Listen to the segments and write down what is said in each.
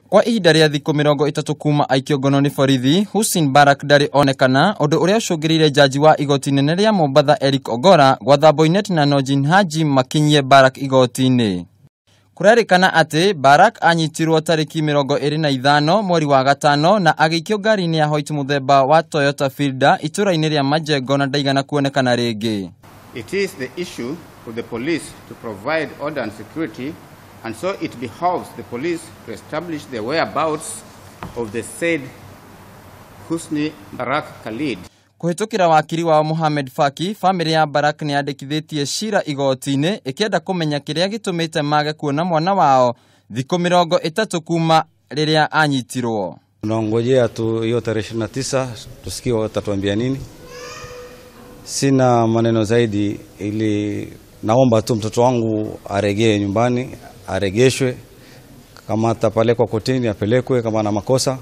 Kwa ihinda rĩa thikũ 30 kuma aikio ngono nĩ borithi, Hussein Barak ndarĩ onekana, ũndũ ũrĩa ũcũngĩrĩire jaji wa igoti nene rĩa Mombatha Eric Ogora gwatha Boinnet na Nojin Haji makinyie Barak igoti-inĩ. Kũrerĩkana atĩ Barak anyitirwo tarĩki 25 mweri wa gatano na agĩikio ngari-inĩ ya Hoyt mũthemba wa Toyota Fielder itũra-inĩ rĩa Majengo na ndaigana kuonekana rĩngĩ. It is the issue of the police to provide order and security, and so it behoves the police to establish the whereabouts of the said Husni Barak Khalid. Kũhĩtũkĩra wakiri wao Mohamed Faki, famĩlĩ ya Barak nĩ yandĩkithĩtie cira igoti-inĩ ĩkĩenda kũmenya kĩrĩa gĩtũmĩte mage kuona mwana wao thikũ 30 kuma rĩrĩa anyitirwo. Tunaongojea tu hiyo tarehe 29 tusikie watatuambia nini. Sina maneno zaidi, ili naomba tu mtoto wangu aregee nyumbani, aregeshwe. Kama atapelekwa kotini apelekwe kama ana makosa,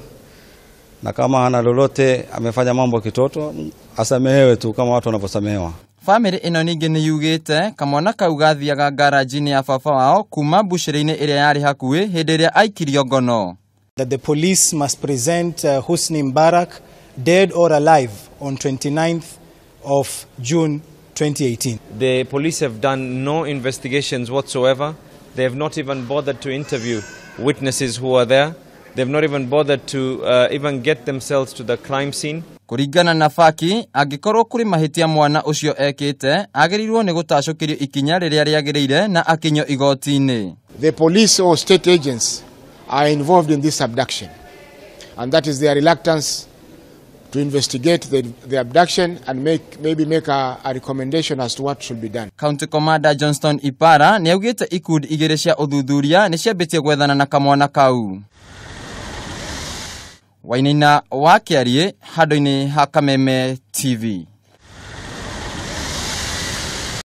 na kama hana lolote amefanya mambo kitoto asamehewe tu kama watu wanavyosamehewa. Famĩlĩ ĩno ningĩ nĩ yugĩte kamwana kau gathiaga ngaraji-inĩ ya baba wao kuma mbucĩrĩ-inĩ ĩrĩa yarĩ hakuhĩ hĩndĩ ĩrĩa aikirio ngono. That the police must present Husni Mbarak dead or alive on 29th of June 2018. The police have done no investigations whatsoever. They have not even bothered to interview witnesses who are there. They have not even bothered to even get themselves to the crime scene. Kũringana na Faki, angĩkorwo kũrĩ mahĩtia mwana ũcio ekĩte, agĩrĩirwo nĩ gũtacũkĩrio ikinya rĩrĩa rĩagĩrĩire na akinyio igoti-inĩ. The police or state agents are involved in this abduction, and that is their reluctance to investigate the abduction and maybe make a recommendation as to what should be done. County Commander Johnston Ipara nĩ augĩte ikundi igĩrĩ cia ũthuthuria nĩ ciambĩtie gwethana na kamwana kau. Wainaina wa Kĩariĩ handũ-inĩ ha Kameme TV.